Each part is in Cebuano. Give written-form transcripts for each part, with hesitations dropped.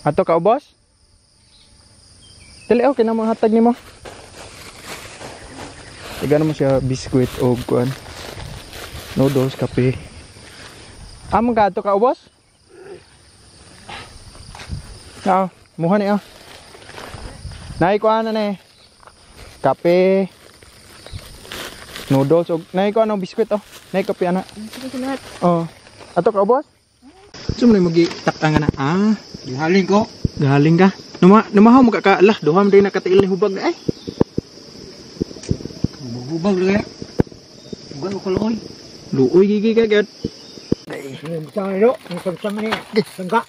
Ato ka ubos? Dili, okay na mga hatag nimo. Tiga mo siya biskwit o kuan. Noodles, kape. Among ka ato ka ubos? Ah, muha ni ah. Nay kuan na ni. Kape. Noodles og nay kuan og biskwit oh. Nay kape ana. Oh. Ato ka ubos? So mo magi takta nga na ah. Gihaling ko. Galing ka. Numa numahaw mo ka lah duha man na katiil ni hubag na ay. Hubag lagi. Hubag ko luoy. Luoy gigi ka gyud. Butang ilo, ang ni. Sangka.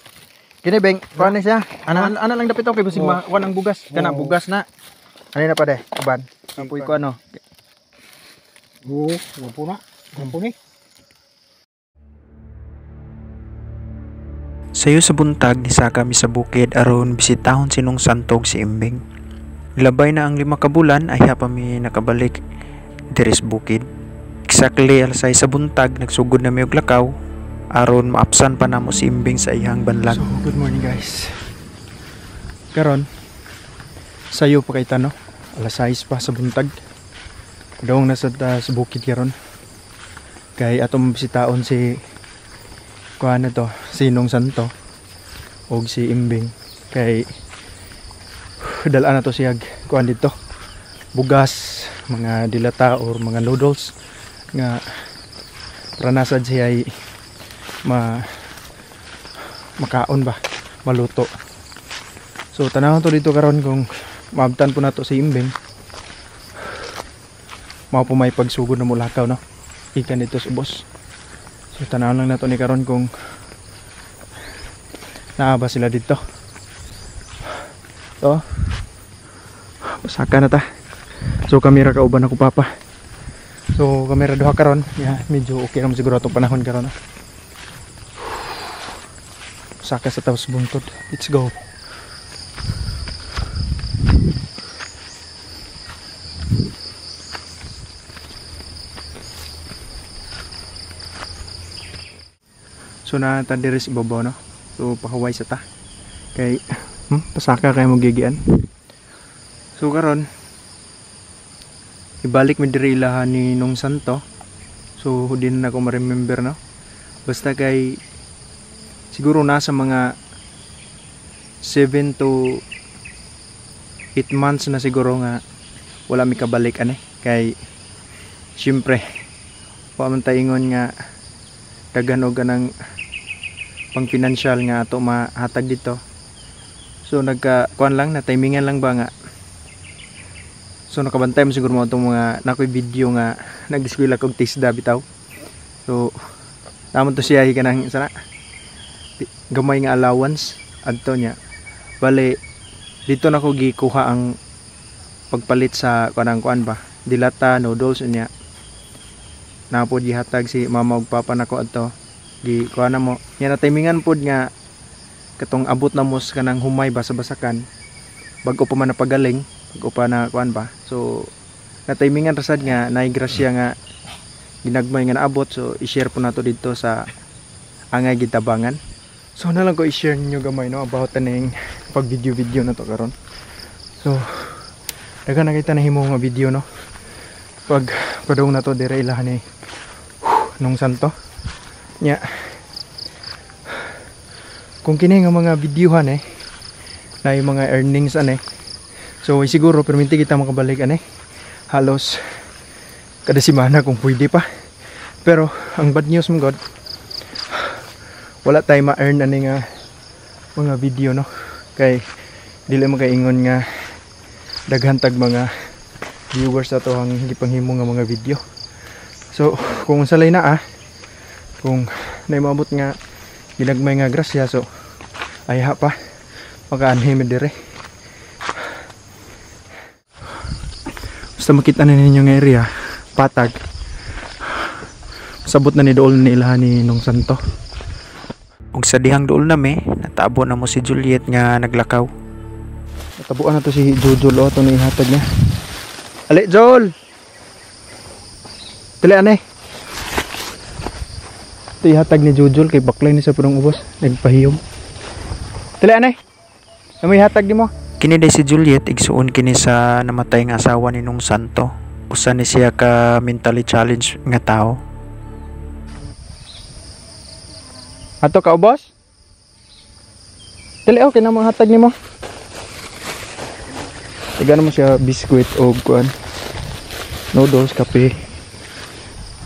Kini beng, kuan ni siya. Ana ana lang dapit kay basig makuan ang bugas. Kana bugas na. Ani na pa de, uban. Ampoy ko ano. Oo, wapo na. Wapo ni. Sayo sa buntag nisaka mi sa bukid aron bisitahon sinong santog si Imbing. Labay na ang 5 ka bulan ay pa mi nakabalik diri sa bukid. Exactly alas 6 sa buntag nagsugod na mi og lakaw aron maapsan pa namo si Imbing sa iyang banlag. So good morning guys. Karon sayo pa kay tano, alas 6 pa sa buntag. Dong nasa sa bukid karon. Kay atong bisitaon si kuan to, Sinong Santo og si Imbing kay dala na to siya kuan dito, bugas, mga dilata or mga noodles nga pranasad siya ay makaon ba, maluto. So tanawon to dito karon kung maabtan po nato si Imbing, mao po may pagsugod na mulakaw no, ikan dito sa ubos. So tanawon lang nato ni karon kung naa ba sila dito. So pasaka na ta. So kamera kauban ako papa. So kamera duha karon. Yeah, medyo okay naman siguro atong panahon karon. Pasaka sa tawas buntod. Let's go. So na ta diri sa ibabaw no. So pahuway sa ta. Kay pasaka kay mo gigian. So karon ibalik mi diri ilahan ni Nong Santo. So di na ako ma-remember no. Basta kay siguro nasa mga 7 to 8 months na siguro nga wala mi kabalik ane. Kay syempre wa man ta ingon nga daghan og kanang pang financial nga ato mahatag dito. So nagka kuan lang na timingan lang ba nga. So nakabantay mo siguro mo atong mga nakoy video nga nag-eskwela kog TESDA bitaw. So namon to siya kanang sana gamay nga allowance adto niya. Bale dito nako gikuha ang pagpalit sa kanang kuan ba, dilata, noodles niya. Napod gihatag si mama ug papa nako adto. Gikuha na mo. Nya na timingan pod nga katong abot na mo sa kanang humay ba sa basakan. Bag-o pa man napagaling, bag-o pa na kuan ba. So na timingan rasad nga naay grasya nga ginagmay nga naabot. So i-share po nato didto sa angay gitabangan. So na lang ko i-share ninyo gamay no about aning pag video-video na to karon. So daghan na kita nahimo nga video no. Pag padung na to dire ilahan ni Nong Santo. Nya kung kini nga mga videohan na yung mga earnings ane. So siguro perminti kita makabalik ane. Halos kada semana kung pwede pa. Pero ang bad news mo god, wala tayo ma-earn ani nga mga video no. Kay dili man kaingon nga daghan tag mga viewers ato ang gipanghimo nga mga video. So kung salay na kung naimabot nga ginagmay nga grasya, so ay ha pa makaanhi mi dire. Basta makita na ninyo nga area patag, sabot na ni dool ni ilahan ni Nong Santo. Ug sa dihang dool nami, natabo na mo si Juliet nga naglakaw. Natabuan na to si Jojol o, ito na ihatag niya. Ali Jol! Dali ane! Ito ihatag ni Jojol kay baklay ni sa punong ubos. Nagpahiyom. Dali ane! Namoy hatag nimo. Kini day si Juliet, igsuon kini sa namatay nga asawa ni Nung Santo. Usa ni siya ka mentally challenged nga tao. Ato ka ubos? Dali, okay na mga hatag nimo. Tiga mo siya biskwit o kuan. Noodles, kape.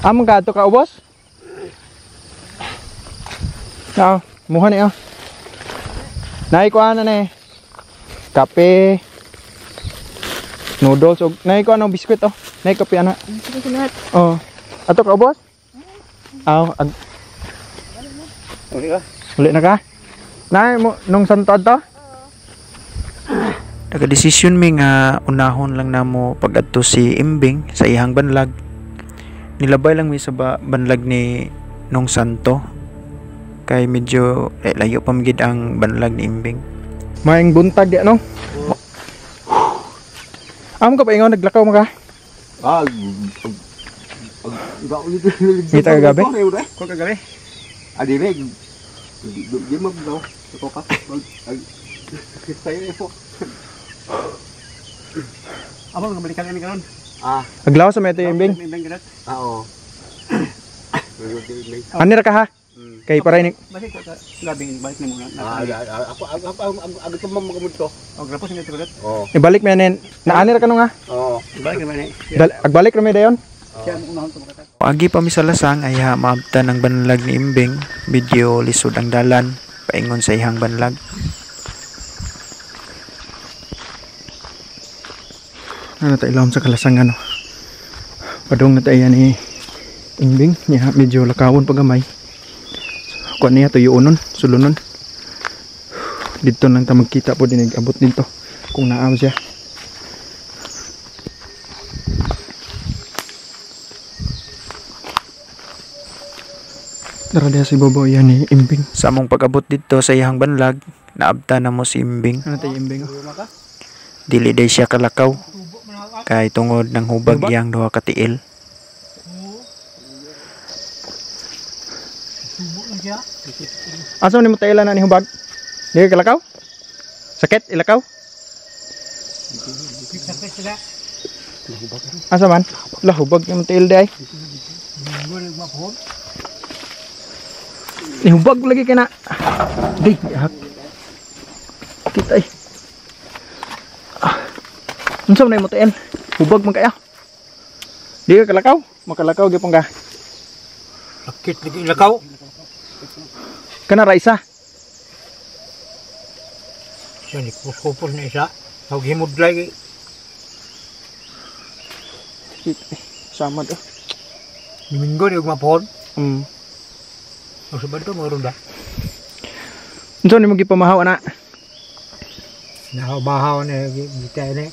Among ka ato ka ubos? Ah, muha ni ah. Nay kuan na ni. Kape. Noodles og nay kuan og biskwit oh. Nay kape ana. Oh. Ato ka ubos? Aw, Uli ka. Uli na ka? Nay mo nung Santo adto? Nagadesisyon mi nga unahon lang namo pag-adto si Imbing sa iyang banlag. Nilabay lang mi sa banlag ni Nung Santo kay medyo layo pa gid ang banlag ni Imbing. Maayong buntag di ano? Amo ka pa ingon naglakaw mo ka? Ah. Ngita kagabi? Ko kagabi. Adi re. Di mo daw. Ko ka. Sayo po. Amo nga balikan ini karon. Ah. Aglaw sa meto Imbing. Ah, oo. Ani ra ka ha? Kay paray ni Balik ko gabi balik ni muna. Ah, ako ako ako ako magamud to. Og rapos ni tugot. Oo. Ibalik mi anin. Naani ra ka no nga? Oo. Balik ni muna. Agbalik ra mi dayon. Siya mo unahon to makatag. Agi pa mi sa lasang ay ha maabtan ang banlag ni Imbing, medyo lisod ang dalan paingon sa iyang banlag. Ano ta ilawom sa kalasang ano. Padung na tayo ni Imbing niya medyo lakawon pa gamay. Kuan niya tuyuonon, sulunon. Dito lang ta magkita po din abot dito kung naam siya. Tara diha si Bobo yan ni Imbing. Sa among pag-abot didto sa iyang banlag, naabtan na mo si Imbing. Ano tayo Imbing? Oh? Dili day siya kalakaw kay tungod ng hubag iyang duha ka tiil. Asa man nimo taila na ni hubag? Di ka kalakaw? Sakit ilakaw? Asa man? Lah hubag imong tiil di ay. Nihubag lagi kay na. Di hak. Kita ay. Ah. Unsa man imong tiil? Hubag man kaya. Di ka kalakaw? Makalakaw gyud ka. Sakit lagi ilakaw. Kana ra isa. Siya ni kupos na isa. Tawag himudlay. Sama to. Minggo ni maphon. Ang sabad to mga runda. Unsa ni mo gipamahaw ana? Nahaw-mahaw na gita ni.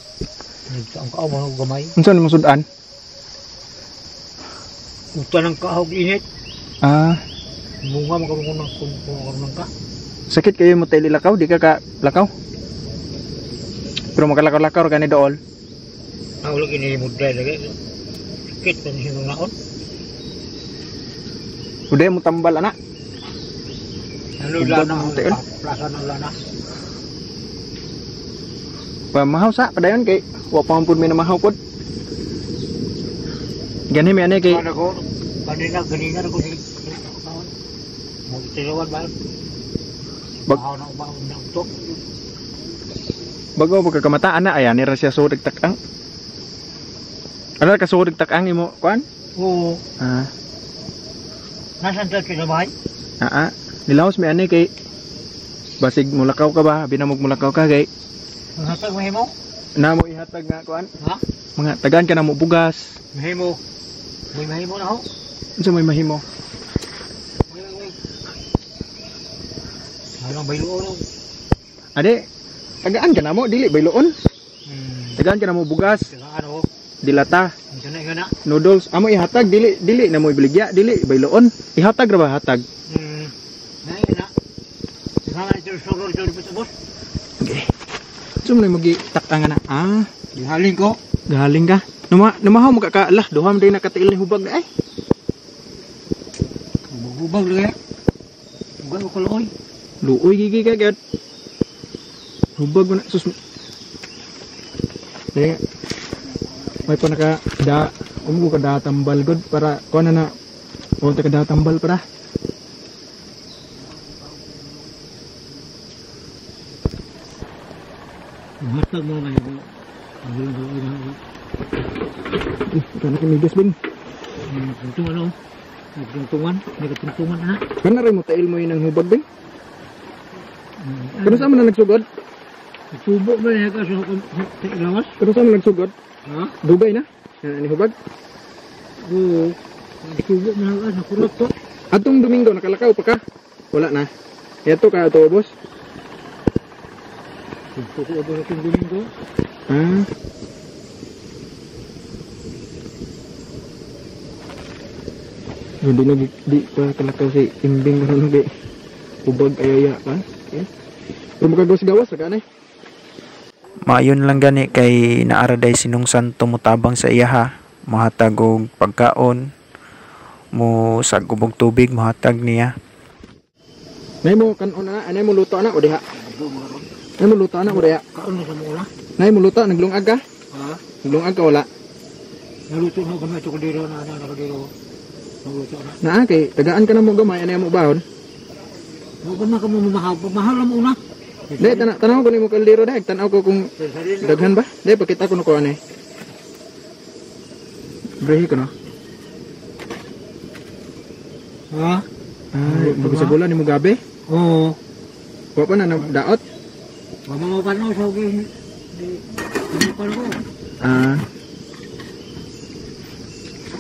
Ang kaon mo gamay. Unsa ni mo sudan? Utan ang kahog init. Ah, Munga mo kung kung ka. sakit kayo mo tayo lakaw, di ka ka lakaw. Pero makalakaw-lakaw ra kani dool. Ang ulo kini mudlay lagi. Sakit pa ni naon. Uday mo tambal ana. Ano lana Hubag mo tayo. Plaza ng lana. Pamahaw sa padayon kay wa pa man pud mi namahaw pud. Gani mi ani kay Ano ko? Kanina ganina ko si mo tilawan ba? Bag- Bahaw na ubaw na to. bago pagkakamata ana ayan ni ra siya suod takang. Ano ka suod takang imo kuan? Oo. Ah, Nasaan ta sila bahay? ah, ah. Nilaos mi ani kay basig mulakaw ka ba? Binamog mulakaw ka kay Hatag mahimo? namo ihatag nga kuan. Ha? Mga tagaan ka na mo bugas. Mahimo. May mahimo na ho. Unsa may mahimo? Alang baylo. Ade, tagaan ka na mo dili bayloon. Tagaan ka na mo bugas, Tagaan ho. dilata, Ang sana nga na. noodles. Amo ihatag dili dili na mo ibaligya, dili bayloon. Ihatag ra ba hatag? Nay na. Nga ito soro ito ito boss. Okay. So mo magi takang na. Ah, Gihaling ko. galing ka. Numa namahaw mo ka ka lah duha man day nakatiil ni hubag na ay. Hubag lagi. Hubag ko luoy. Luoy gigi ka gyud. Hubag mo na sus. Dili nga. May pa naka da umugo ka da tambal god para kuan na na. O ta ka da tambal para. Hatag mo na yun. Kana kay migas bin. Tungtungan ano? Nagtungtungan, nagtungtungan ha. Kana ray mo tail mo yun ang hubag bin. Kano sa man na nagsugod? Nagsubo ba niya ka sa lawas? Kano sa man nagsugod? Ha? Dugay na. Ani hubag? Oo. Nagsubo na ka sa kurot to. Atong Domingo nakalakaw pa ka? Wala na. Eto ka ato boss. Nagsubo ba itong Domingo? Ah. Hindi na di pa kalakaw si Imbing karon kay hubag ayaya ka. Okay. Pero makagawas-gawas ra ka na. Maayon lang gani kay naara day sinong Santo motabang sa iyaha, mohatag og pagkaon, mo sagubog tubig mohatag niya. Nay mo kanon na, anay mo luto na o diha. Nay mo luto na o diha. Kaon na sa mula. Nay mo luto naglungag ka? Ha? Naglungag ka wala? Naluto na kami ito kaldero na na kaldero. Naluto na. Naa kay tagaan ka na mo gamay anay mo bahon. Huwag na ka mo mamahal. Mahal na mo una. Dai tanaw ko nimo kaldero dai, tanaw ko kung daghan ba? Dai pakita ko no ko ani. Brehi ko no. Ha? Ay, bago sa bola nimo gabi. Oo. Wa pa na daot. Wa mo pa no sa okay. Di pa ko. Ah.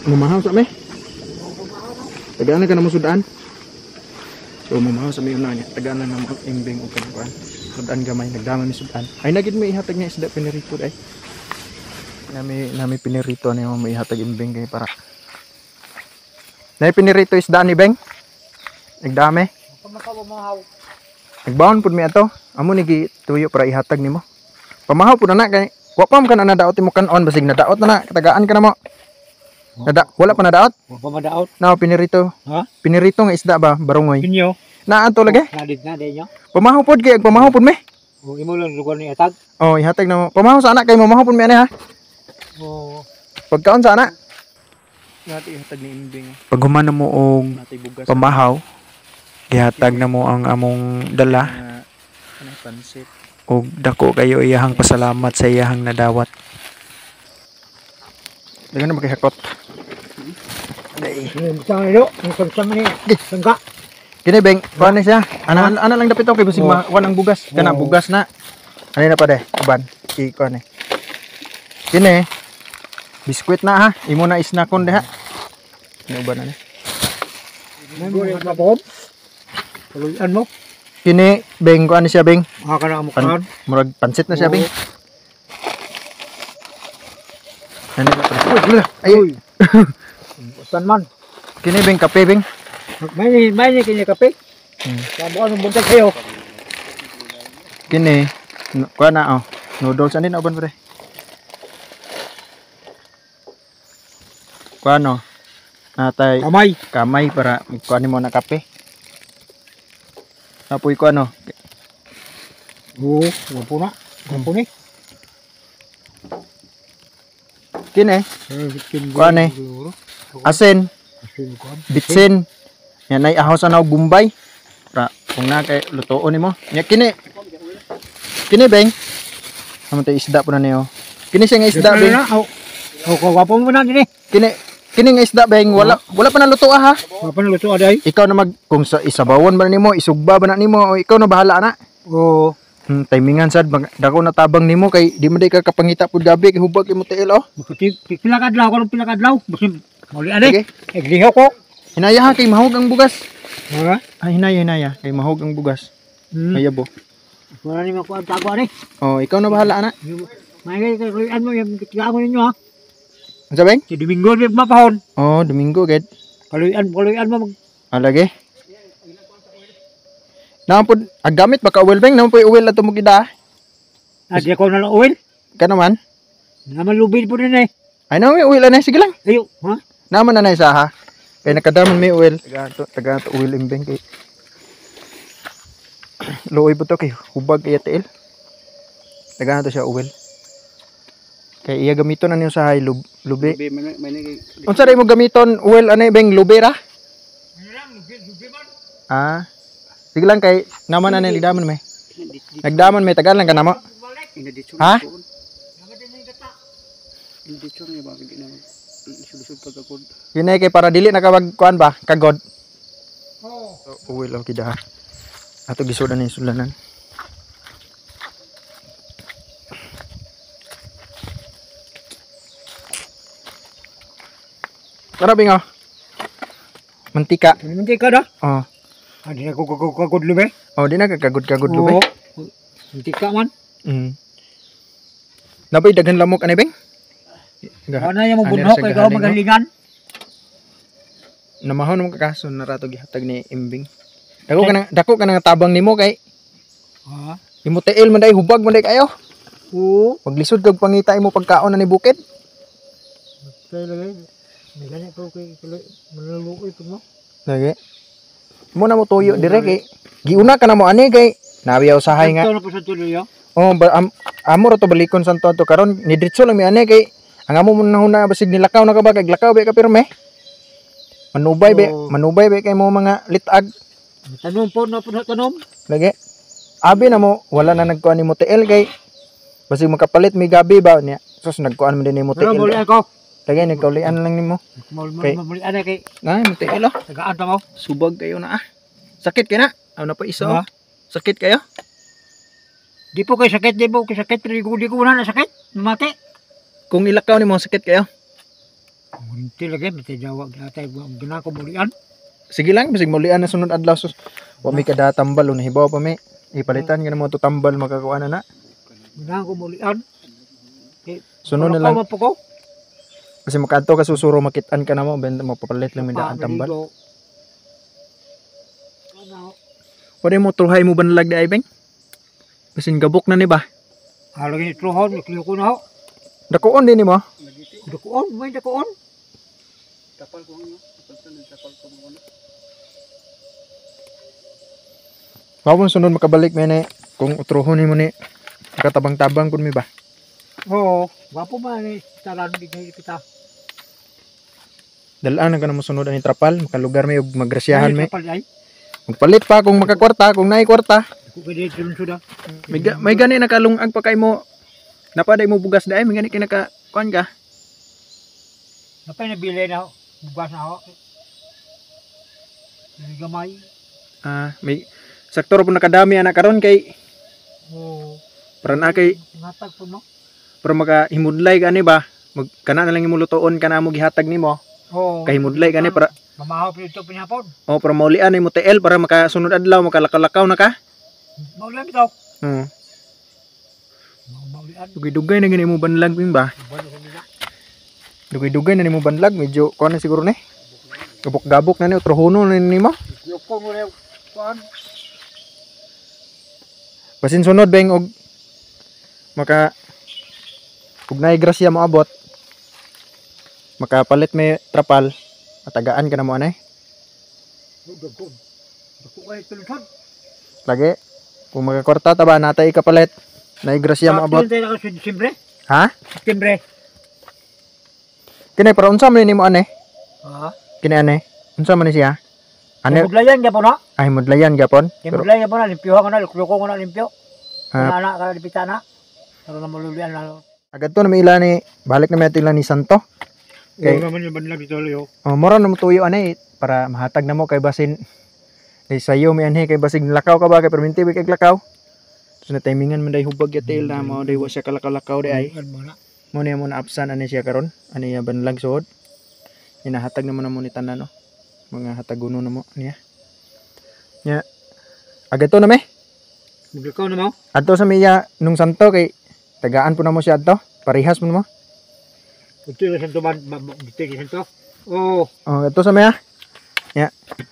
Mamahaw sa me. Tagaan na ka na mo sudan. So mamahaw sa me una niya. Tagaan na mo imbing og kuan. Sudan gamay nagdama mi sudan. Ay nagid may ihatag niya isda pinirito ay. Nami pinirito na yung may ihatag imbing kay para. Nay pinirito isda ni Beng. Nagdame. Nagbaon pud mi ato. Amo ni gituyo para ihatag nimo. Pamahaw pud na kay wa pa man ka na nadaot imo kanon basig nadaot na na katagaan ka na mo. Nada, wala pa nadaot? Wa pa madaot. Na pinirito. Ha? Pinirito nga isda ba barungoy. Inyo. Naa ato lagi. Nadid na dinyo. Pamahaw pod kay pamahaw pod mi. O imo lang lugar ni atag. Oh, ihatag na mo. Pamahaw sa anak kay mamahaw pod mi ani ha. Oo. Pagkaon sa anak. Nati ihatag ni Imbing. Pag human na mo og Nati bugas. pamahaw, gihatag na mo ang among dala Ano pansit. og dako kayo iyahang pasalamat sa iyahang nadawat. Dagan na makihakot. Butang ni do, ang ni. Sangka. Kini Beng, kuan na siya. Ana lang dapit kay basig makuan ang bugas. Kana bugas na. Ani na pa de, uban. I kuan ni. Kini biskwit na ha. Imo na isnakon diha. Ni uban na ni. Tuluyan mo. Kini Beng, kuan ni siya Beng. Ah, kana mo kaon. Murag pansit na siya Beng. Ani na pa. Uy, ay. Usan man. Kini Beng kape Beng. May kini kape. Sabuan ang buntag kayo. Kini kuan na oh. Noodles ani na uban pre. Kuan no. Natay Kamay. Kamay para kuan nimo na kape. Napoy kuan no. Oo, wa po na. Wa po ni. Kini. Kuan eh. Asin, bitsin. Yan ay ahaw sa naog Bombay. Pra kung na kay lutoon nimo. Nya kini. Kini Beng. Amo tay isda po na niyo. Kini siya nga isda Beng. Oh, wapo mo na dinhi. Kini kini nga isda Beng, wala wala pa naluto ha. Wa pa naluto aday. Ikaw na mag kung sa isabawon ba nimo, isugba ba na nimo o ikaw na bahala na. Oo. Timingan sad dako na tabang nimo kay di man day ka kapangita pud gabi kay hubag imo tiil oh. Pila ka adlaw karon pila ka adlaw. Basin muli ani. Sige. Igliho ko. Hinaya ha kay mahog ang bugas. Ha? Ay hinaya hinaya kay mahog ang bugas. Mayabo. Wala ni makuha tago ani. Oh, ikaw na bahala ana. May kay kay mo yung tigaan mo ninyo ha. Unsa Beng? Si Domingo ni mapahon. Oh, Domingo gid. Kaluyan kaluyan mo mag Alagi. Naam pod ang gamit baka oil Beng, naam po oil ato mo gida. Ah, di ako na lang oil. Ka naman. Naman lubid po din eh. Ay naam may oil anay sige lang. Ayo, ha? Naman na sa ha. Kay nakadaman may oil. Taga to oil imbeng kay. Luoy ba to kay hubag kay tiil. Tagaan to siya uwel. Kay iya gamiton ani usahay lubi. Lubi may may Unsa day mo gamiton uwel ani beng lubi ra? Ah. Sige lang kay naman ani nagdaman may. Nagdaman may tagaan lang ka namo. Ha? Dito nga ba di na isud-isud pagkakod. Yun kay para dili na ka kuan ba kagod. Oo. So, uwel ang kida. Ato gisudan ni sulanan. Tara bingo. Mantika. Mantika da? Oh. Ah, di na ko kagod lubi. Oh, di na kagod-kagod lubi. Oo. Mantika man. Nabay daghan lamok ani beng? Ana yang mo bunhok kay kao magalingan. Namahon mo kakaso na rato gihatag ni Imbing. Dako ka nang tabang nimo kay. Ha? Imo tiil man day hubag man day kayo. Oo. Maglisod kag pangita imo pagkaon na ni bukid. Kay lagi. May gani ko kay manuluoy pud mo. Lagi. Mo na mo tuyo dire kay giuna ka na mo ani kay nabiyaw usahay nga. Ito na po sa tuloy yo. Oh, amo ra to balikon sa to karon ni diretso lang mi ani kay ang amo mo nahuna basig nilakaw na ka ba kay lakaw ba ka pirme. Manubay be, Oo. manubay be kay mo mga litag. Tanom po na po na tanom. Lagi. Abi na mo wala na nagkuan nimo TL kay basig makapalit mi gabi ba niya. Sus nagkuan man din nimo Pero TL. muli ako. Lagi nagkaulian lang nimo. Kay- Muli ana kay Nay mo TL oh. tagaan ta mo. Subag kayo na ah. Sakit kay na. Aw na pa isa oh. Ha? Sakit kayo? Di po kay sakit, di po kay sakit, pero di ko wala na sakit. Mamati. Kung ilakaw nimo sakit kayo. Munti lagi mati jawa gatay gina ko mulian. Sige lang basig mulian na sunod adlaw sus. Wa mi kada tambal oh, nahibaw pa mi. Ipalitan ka na mo to tambal makakuan na na. Gina ko mulian. Sunod na lang Man po ko. kasi makaadto ka susuro makit-an ka na mo ben mapapalit lang mi daan tambal. Ano? Pwede mo truhay mo banlag di ay beng? Basin gabok na ni ba? Lagi ni truhon, ikliyo ko na ho. Dakuon din nimo. Dakuon, may dakuon. Tapal ko nga. Tapal ko mo. Mao sunod makabalik mi ni kung utruhon nimo ni makatabang-tabang pud mi ba. Oo, gwapo man ni talan bigay kita. Dalaan na ka na mo sunod ani trapal, makalugar mi og magrasyahan mi. Ay, trapal ay. Magpalit pa kung makakwarta, kung naay kwarta. Dako kay dito suda. May gani nakalungag pa kay mo. Napaday mo bugas daay, may gani kay naka kuan ka. Napay nabili na ho. Bugas na ho. May gamay. Ah, may sakto ra po nakadami ana karon kay Oo. para na kay Ngatag po no. para makahimudlay ka ani ba. Mag kana na lang imong lutoon kana mo gihatag nimo. Oo. Kahimudlay ka ani para Mamahaw po ito pinapon. oh para maulian nimo TL para makasunod adlaw makalakaw-lakaw na ka. Maulian ito. Oo. Maulian. Dugay-dugay na gani mo banlag ping ba? Buwan ko nila. Dugay-dugay na nimo banlag medyo kuan na siguro ni. Gabok-gabok na ni utrohono na nimo. Yoko mo na kuan. Basin sunod beng og maka ug naay grasya moabot makapalit may trapal matagaan ka na mo anay. Dako. Dako kay tulsod. Lagi kung makakwarta ta ba natay ikapalit naay grasya moabot. Septembre. Ha? Septembre. Kini para unsa man nimo anay? Ha? Kini anay? Unsa man ni siya? Ano? Mudlayan gyapon na. Ay mudlayan gyapon. Pero Mudlayan gyapon na limpyo ko na, limpyo ko na limpyo. Ah. Ana ka lipita na. Pero na malulian na. Agad to na may ila ni balik na may ato ila ni Santo. Kay naman yung banlag dito yo. oh, mura na mo tuyo anay para mahatag na mo kay basin kay sayo mi anhi kay basig lakaw ka ba kay perminti kay lakaw. So na timingan man day hubag yatil na mo day wa siya kalakaw-lakaw di ay. Mo niya mo na absan ani siya karon ani ya banlag suod. Inahatag na mo na mo ni tanan no. Mga hataguno na mo niya. Nya agad to na me. Muglakaw na mo. Adto sa miya nung Santo kay tagaan po na mo siya adto. Parehas mo na mo. Ito yung santo man, dito yung santo. Oo, Oh, adto sa miya.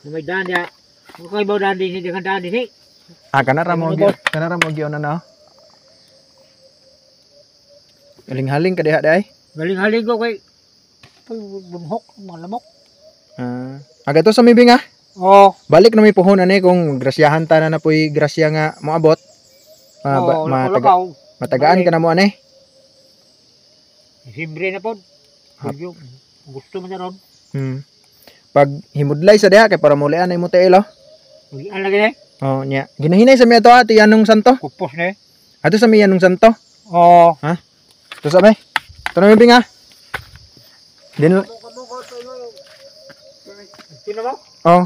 may daan niya. Kung kayo ba daan din, hindi ka daan din. Ah, kanara mo gyud na no. Haling-haling ka diha di ay. Galing-haling ko kay bumhok, mga lamok. Ah, aga to sa mibing ah. Oo. Balik na mi puhon ani kung grasyahan ta na poy grasya nga moabot. Oo, lakaw-lakaw. Matagaan ka na mo ane. Simbre na pod. Medyo gusto man na ron. Pag himudlay sa diha kay para mulian ay mo tiil oh. Ulian lagi na eh. Oh, nya. Ginahinay sa mi ato ati anong santo? Kupos na eh. Ato sa mi anong santo? Oo. Ito sa mi. Ito na mi binga. Din Sino mo? oh,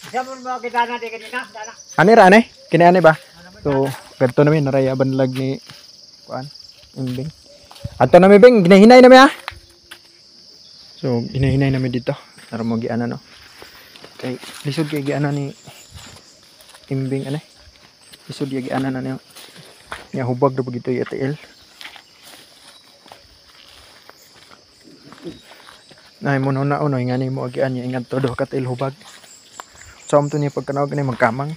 Isa mo mga kita natin kanina. Dana. ani ra ane? Kini ani ba? So, ganito na mi naraya banlag ni kuan Imbing. Ato na mi bing, ginahinay na mi ha. So, ginahinay na mi dito. Tara mo giana no. Kay lisod kay giana ni Imbing ane. Lisod kay giana na niyo. Nya hubag ra pag ito ATL. Nay mo na uno ngani mo agian niya ingat to duha ka til hubag. Sa so, niya pagkanawag ni magkamang.